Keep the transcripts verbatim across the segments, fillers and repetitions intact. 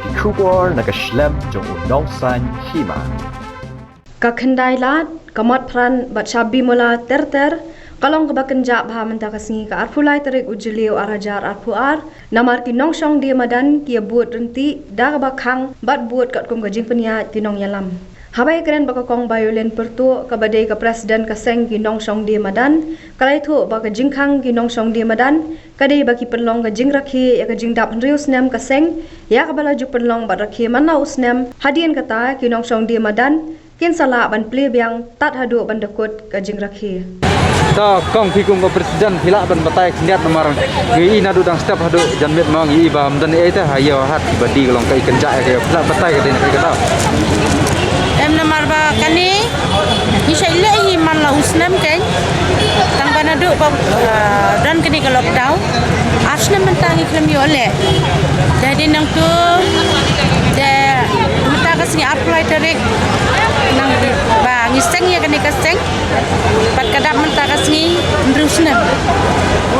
Ki khubor na ka shlem jong u nongsan hima. Ka Khyndai Lad, ka Motphran bad sha Bimula ter ter, ka long kaba kynjah bha mynta ka sngi ka arphew lai tarik u Jylliew ar hajar arphew ar, namar ki nongshong die madan ki ïa bud ryntih da kaba khang bad bud katkum ka jingpynïaid ki nongïalam. Haba ïakren bad ka Kong Violin Pyrtuh kaba dei ka President ka seng ki nongshong die madan, ka la ïathuh ba ka jingkhang ki nongshong die madan ka dei ba ki pynlong ka jingrakhe ïa ka jingdap hynriew snem ka seng, ïa kaba la ju pynlong bad rakhe man la u snem, hadien kata ki nongshong die madan kin sa lah ban plie biang tad haduh ban da kut ka jingrakhe. Ta Kong, phi kum ka President phi lah ban batai khyndiat namar ngi i naduh dang step haduh janmiet ma ngi i ba ym don ei te ha ïa hat ba dei ka long ka i kynjah ïa ka, phi lah batai ka dei na ka kata. Em, namar ba kane ngi shait leh hi man la u snem keiñ. Tang ba naduh ba, ah, don kane ka lockdown, ar snem mynta ngi khlem ïoh leh. Te hadien nangtu te mynta ka sngi arphew lai tarik nang ba ngi seng ïa kane ka seng. Bad ka dap mynta ka sngi hynriew snem.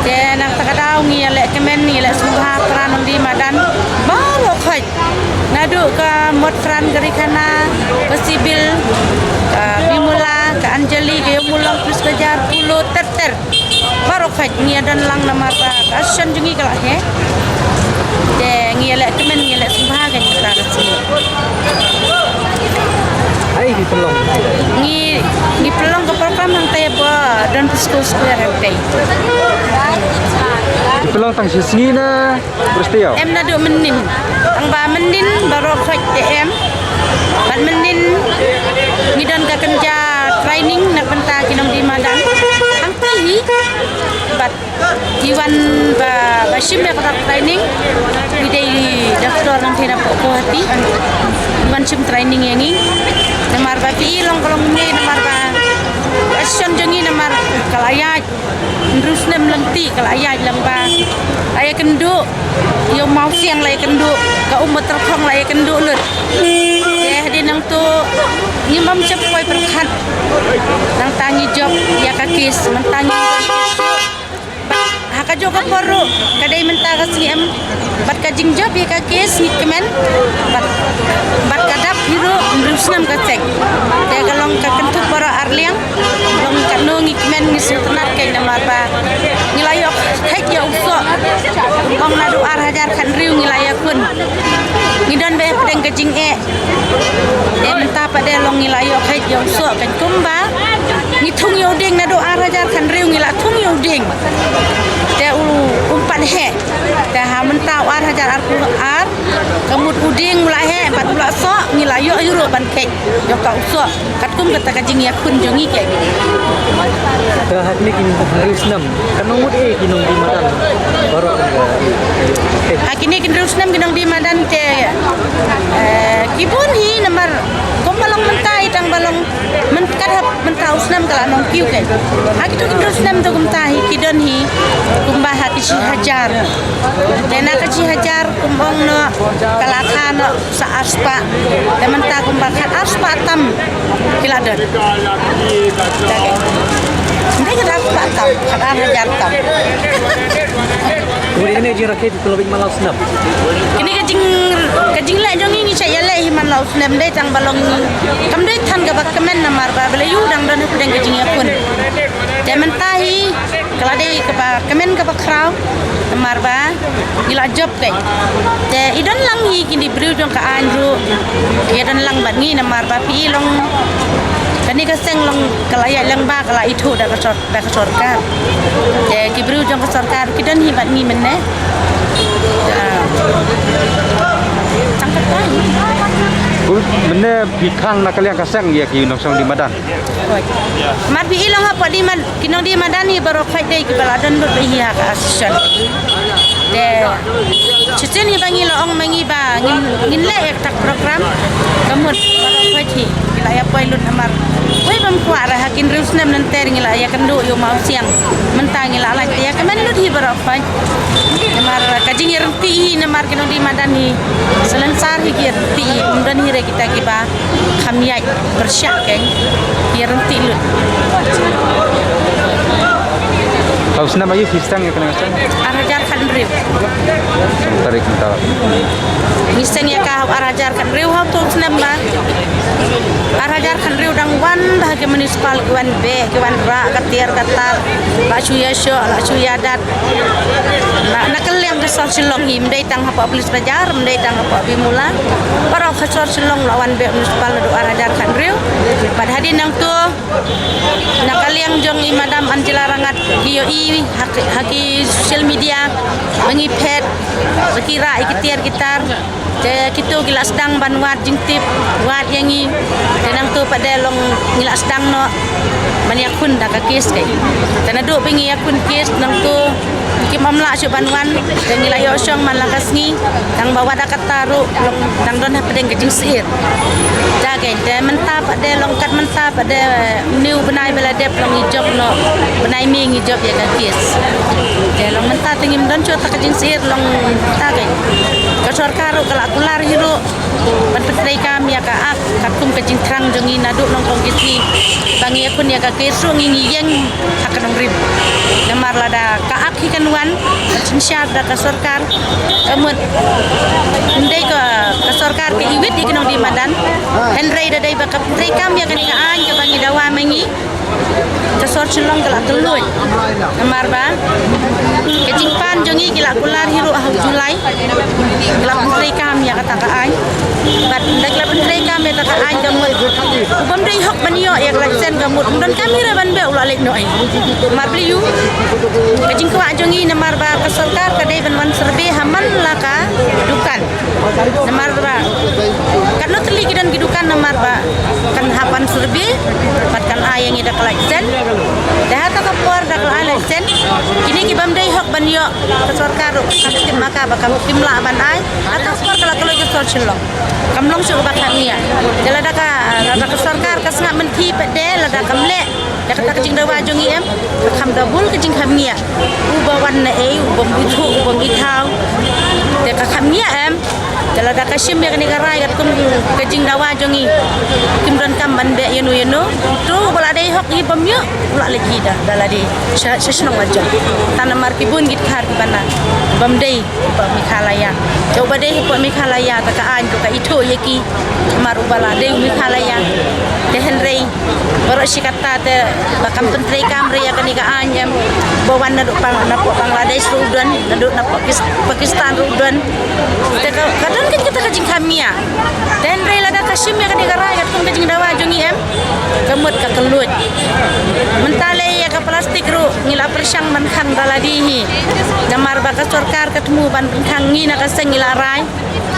Te na kata ka daw ngi ïa leh kmen, ngi ïa leh sngewbha para nongdie madan baroh khoit. Naduh ka Motphran, ka Rikhana, ka Sibil, ka Bimula, ka Anjali, ka Ïewmawlong, Police Bazar, Polo, ter ter. Baroh khoit ngi ïa don lang namar ba ka association jong ngi ka la heh. Te ngi ïa leh kmen, ngi ïa leh sngewbha ka mynta ka sngi. Ai, ngi pynlong. Ngi, ngi pynlong ka program hangtai ha Don Bosco Square hangtai. Ngi pynlong tang shi sngi na Em, naduh mynnin. Tang ba mynnin baroh khoit te em. Bad mynnin ngi don ka kynja training na ka bynta ki nongdie madan. Hangta hi. Bad ki wan ba, ba shim ïa ka training. Ngi dei doktor nangta na Guwahati. Ngi wan shim training ïa ngi. Namar ba phi i long ka long ngi namar ba ka association jong ngi namar ka la ïaid hynriew snem lynti ka la ïaid lang ba la ïakynduh ïa u mawsiang, la ïakynduh ka um ba tyrkhong, la ïakynduh lut. Te hadien nangtu ngim bam shep poi pyrkhat. Nangta ngi jop ïa ka case, mynta ngi jop ïa ka case. Ha kajuh ka por ruh ka dei mynta ka sngi em. Bad ka jingjop ïa ka case ngi kmen. Bad, bad ka dap hi ruh hynriew snem ka seng. Te ka long ka kynthup baroh arliang. Long katno ngi kmen, ngi sngewtynnat keiñ namar ba ngi la ïoh kheit ïa u soh. Ong naduh ar hajar khathynriew ngi la ïakhun. Ngi don beit hapdeng ka jingeh. Te mynta pat de long ngi la ïoh kheit ïa u soh keiñ kumba ngi thung ïa u dieng, naduh ar hajar khathynriew ngi la thung ïa u dieng. Te u, um pat heh. Te ha mynta u ar hajar arphew ar, ka mut u dieng u la heh bad u la soh, ngi la ïoh hi ruh ban kheit ïa ka u soh. Katkum kata ka jingïakhun jong ngi keiñ. Te ha kine ki hynriew snem, katno ngut eh ki nongdie madan baroh, eh, ha kine ki hynriew snem ki nongdie madan te, eh, ki bun hi namar kumba long mynta i tang ba long myn-, kat hap mynta u snem ka la nongkiew keiñ. Ha kito ki hynriew snem to kumta hi ki don hi kumba ha ki shi hajar. Te na ka shi hajar kum ong noh ka la kha noh sa ar spah. Te mynta kumba khat ar spah tam ki la don. Te keiñ. Nde khat ar spah tam, khat ar hajar tam. Kumne kane jingrakhe phi la bit man la u snem. Kine ka jing, ka jingleh jong ngi ngi shait ïaleh hi man la u snem, dei tang ba long ngi. Kam dei than kaba kmen namar ba balei u dang don hapdeng ka jingïakhun. Te mynta hi ka la dei kaba kmen kaba khraw namar ba ngi la jop keiñ. Te i don lang hi kine ki briew jong ka aiñ ruh. Ki don lang bad ngi namar ba phi i long kane ka seng long ka la ïaid lang ba ka la ithuh da ka sor da ka sorkar. Te ki briew jong ka sorkar ki don hi bad ngi mynne. Tang kata hi. Mynne phi khang na ka liang ka seng ïa ki nongshong die madan. Mar phi i long hapoh die mad-, ki nongdie madan hi baroh khoit dei kiba la don lut beit hi ha ka association. Te shisien hi ba ngi la ong ma ngi ba ngin, ngin leh ïa kata ka program. Ka mut baroh khoit hi. Ngi la ïa poi lut namar wei bym kwah re ha ki hynriew snem lynter ngi la ïakynduh ïa u mawsiang. Mynta ngi la lait te ïakmen lut hi baroh khoit. Namar ka jingïaryntih hi namar ki nongdie madan hi. Salonsar hi ki ïaryntih hi, ym don hi re kita kiba kham ïaid pyrshah keiñ. Ki ïaryntih lut. Snem aïu phi sdang ïa kane ka seng? Ar hajar khathynriew. Tarik mynta. Ngi seng ïa ka ar hajar khathynriew, ha u snem ba ar hajar khathynriew dang wan ba ha ki municipal ki wan beh, ki wan rah ka tiar ka tar, la shu ïa shoh, la shu ïa dat. Na, na ka liang ka sor Shillong hi, ym dei tang hapoh Police Bazar, ym dei tang hapoh Bimula. Baroh ka sor Shillong la wan beh municipal naduh ar hajar khathynriew. Bad hadien nangto, na ka liang jong i Madam Angela Rangat, ki ïohi ha ki, ha ki social media ba ngi phet, ba ki rah ïa ki tiar ki tar. Te kito ki la sdang ban wad jingtip, wad ïa ngi. Te nangto pat de long ngi la sdang noh ban ïakhun da ka case kei. Te naduh ba ngi ïakhun case nangto kim ym lah shuh ban wan, te ngi la ïoh shong man la ka sngi, tang ba wat da kata ruh long dang don hapdeng ka jingsyier. Te kei, te mynta pat de long kat mynta pat de, une u bnai ba la dep long ngi jop noh, bnai May ngi jop ïa ka case. Te long mynta te ngim don shuh ta ka jingsyier long ta kei. Ka sorkar ruh ka la kular hi ruh ban pyntreikam ïa ka Act katkum ka jingthrang jong ngi naduh nyngkong ki sngi ba ngi ïakhun ïa ka case ruh ngi ngi ïeng ha ka nongrim. Namar lada ka Act hi kan wan, kan synshar da ka sorkar, ka mut ym dei ka, ka sorkar ka iwit ïa ki nongdie madan. Hynrei da dei ba ka pyntreikam ïa kane ka aiñ kaba ngi dawa ma ngi, ka sor Shillong ka la kylluid. Namar ba ka jingpan jong ngi ki la kular hi ruh ha u July, ki la pyntreikam ïa kata ka aiñ. Bad da ki la pyntreikam ïa kata ka aiñ ka mut u bym dei hok ban ïoh ïa ka license ka mut ym don kam hi re ban beh u la leit noh ei. Namar balei u, ka jingkwah jong ngi namar ba ka sorkar ka dei ban wan survey ha man la ka dukan. Namar ba katno tylli ki don ki dukan namar ba kan hap ban survey bad kan ai ïa ngi da ka license. Te ha ta ka por da ka la ai license, kine ki bym dei hok ban ïoh, ka sorkar ruh ka tip ma ka ba kam, kim lah ban ai. Ha ta ka por ka la kylluid ka sor Shillong. Kam long shuh ba kham ïa. Te lada ka, lada ka sorkar ka sngap mynthi pat de, lada kam leh ïa kata ka jingdawa jong ngi em, ka kham double ka jingkham ïa. Uba wan na ei, u bym ithuh, u bym ithaw. Te ka kham ïa em. Te lada ka shim ïa kane ka rai katkum ka jingdawa jong ngi, kim donkam ban beh ïano ïano. To uba la dei hok hi bym ïoh, u la leit hi da, da lade sha, sha shnong la jong. Tang namar ki bun ki dkhar kiba na, bym dei hapoh Meghalaya. Te uba dei hapoh Meghalaya te ka aiñ ruh ka ithuh ïa ki. Namar uba la dei u Meghalaya. Te hynrei baroh shi katta te ba kam pyntreikam re ïa kane ka aiñ em. Ba wan naduh Bang-, napoh Bangladesh ruh u don, naduh napoh Pakis-, Pakistan ruh u don. Te ka, ka don kata ka jingkham ïa. Te hynrei lada ka shim ïa kane ka rai katkum ka jingdawa jong ngi em, ka mut ka kylluid. Mynta lei ïa ka plastik ruh ngi la pyrshang ban khang da lade hi. Namar ba ka sorkar ka thmu ban pynkhang, ngi na ka seng ngi la rai.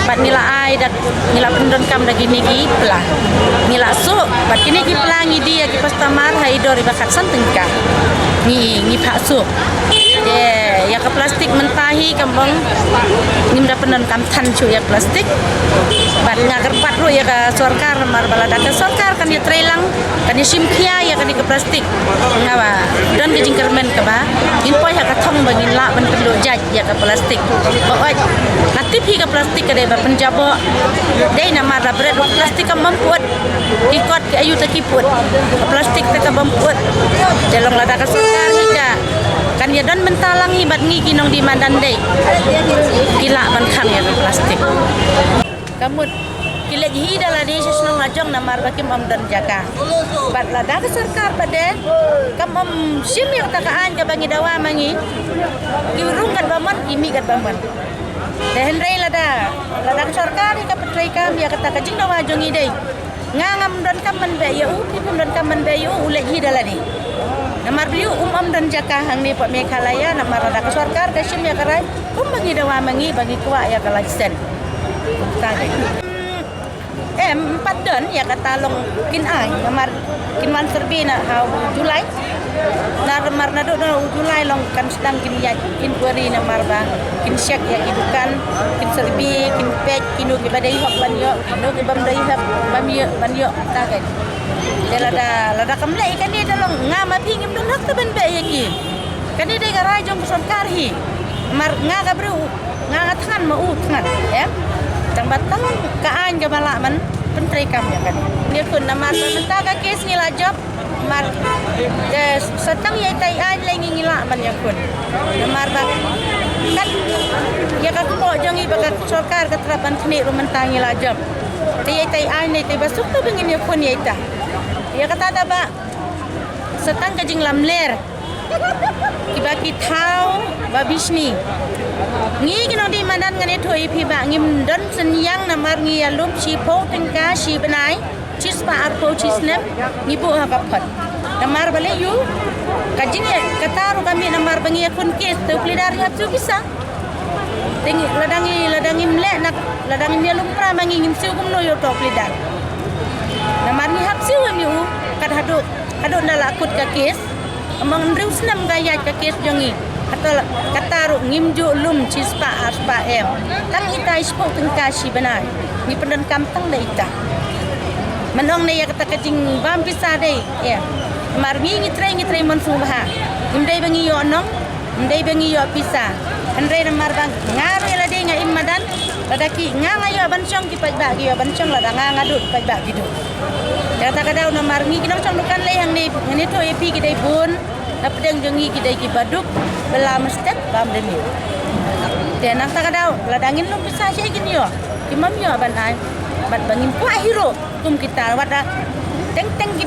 Bad ngi la ai da, ngi la pyndonkam da kine ki pla. Ngi la suh bad kine ki pla ngi die ïa ki customer ha i dor iba khatsan tyngka. Ngi, ngi phah suh. Te ïa ka plastik mynta hi kam ong ngim da pyndonkam than shuh ïa ka plastik. Bad nga kyrpad ruh ïa ka sorkar namar ba lada ka sorkar kan ïatreilang, kan ïashim khia ïa kane ka plastik, nga ba don ka jingkyrmen kaba ngin poi ha ka thong ba ngin lah ban pynduh jait ïa ka plastik. Ba oi, nga tip hi ka plastik ka dei ba pynjaboh. Dei namar da bret ruh ka plastik kam bym put. Ki kot ki ayu ta ki put. Ka plastik te ka bym put. Te long lada ka sorkar hi ka kan ïa don bynta lang hi bad ngi ki nongdie madan dei, ki lah ban khang ïa ka plastik. Ka mut ki leit hi da lade sha shnong la jong namar ba kim ym don jaka. Bad lada ka sorkar pat de kam ym shim ïa kata ka aiñ kaba ngi dawa ma ngi, ki rung katba mon, ki mih katba mon. Te hynrei lada, lada ka sorkar hi ka pyntreikam ïa kata ka jingdawa jong ngi dei, nga ngam donkam ban beh ïa u, phi phim donkam ban beh ïa u, u leit hi da lade. Namar balei u, um ym don jaka hangne hapoh Meghalaya, namar lada ka sorkar ka shim ïa ka rai kumba ngi dawa ma ngi ba ngi kwah ïa ka license. Kumta ka. Em, em pat don ïa kata long kin ai, namar kin wan survey na ha u July. Namar naduh na u July long kan sdang kin ïaid inquiry namar ba kin check ïa ki dukan, kin survey, kin peit kino kiba dei hok ban ïoh, kino ki bym dei hok ban ïoh, ban ïoh, ta ka. Te lada, lada kam leh ïa kane te long nga ma phi ngim don hok te ban beh ïa ki. Kane dei ka rai jong ka sorkar hi. Namar nga ka briew, nga nga thngan ma u thngan, em. Tang ba tang ka aiñ kaba lah ban pyntreikam ïa kane. Ngi khun namar ba mynta ka case ngi la jop. Namar te sa tang ïa ita i aiñ lei ngi ngi lah ban ïakhun. Namar ba kat ïa ka kpoh jong ngi ba ka sorkar ka trap ban khnieh ruh mynta ngi la jop. Te ïa ita i aiñ lei te ba suk te ba ngin ïakhun ïa ita. Ïa kata da ba sa tang ka jinglamler kiba ki thaw ba bishni. Ngi ki nongdie madan ngan ïathuh ïa phi ba ngim don synñiang namar ngi ïalum shiphew tyngka shi bnai, shispah arphew shi snem ngi buh ha ka phot. Namar balei ïoh ka jingeh kata ruh ka mih namar ba ngi ïakhun kes te u plie da ri hap siew pisa. Te ngi lada ngi lada ngim leh na lada ngim ïalum pra ma ngi ngin siew kumno ïa uto u plie da. Namar ngi hap siew ïa u kat haduh haduh nda la kut ka kes. Among hynriew snem ka ïaid ka kes jong ngi. Kata kata ruh ngim ju lum shispah arspah em. Tang ita i shiphew tyngka shi bnai. Ngi pyndonkam tang da ita. Mynong ne ïa kata ka jingbam pisa dei em. Namar ngi ngi trei ngi trei mon sngewbha. Ngim dei ba ngi ïoh nong, ngim dei ba ngi ïoh pisa. Hynrei namar ba nga ruh lade nga im madan, lada ki nga nga ïoh ban shong ki paidbah ki ïoh ban shong, lada nga nga duh ki paidbah ki duh. Te kata ka daw namar ngi ki nongshong dukan lei hangne ngan ïathuh ïa phi ki dei bun. Na pdeng jong ngi ki dei kiba duk, ba la mestep bam deni. Te nangta ka daw lada ngin lum pisa shaei kin ïoh, kim ym ïoh ban ai. Bad ba ngim kwah hi ruh kum kita, wat da teng teng ki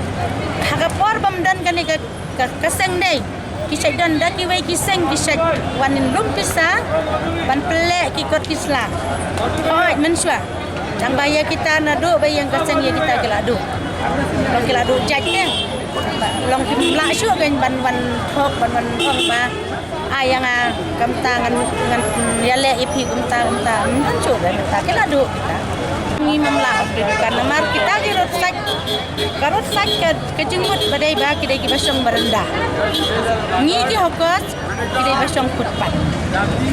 ha ka por bym don kane ka ka, ka seng dei. Ki shait don da kiwei ki seng ki shait wan lum pisa ban pynleh ki kot ki sla. Hooid mynshuwa. Tang ba ïa kita naduh ba ïeng ka seng ïa kita ki la duh. Long ki la duh jait ke. Long kim lah shuh kein ban wan thok ban wan ong ba ai ïa nga kumta ngan ngan ïaleh ïa phi kumta kumta. Mynshuwa kein mynta ki la duh kita. Ngi mem lah pyndukan namar kita ki rot sait. Ka rot sait ka Ka jingmut ba dei ba ki dei kiba shong baranda. Ngi ki hawkers ki dei ba shong footpath.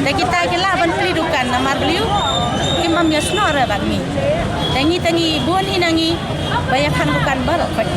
Te kita ki lah ban plie dukan namar ba lei ïoh kim ym ïasnoh re bad ngi. Te ngi te ngi bun hi na ngi ba ïa khang dukan baroh kot.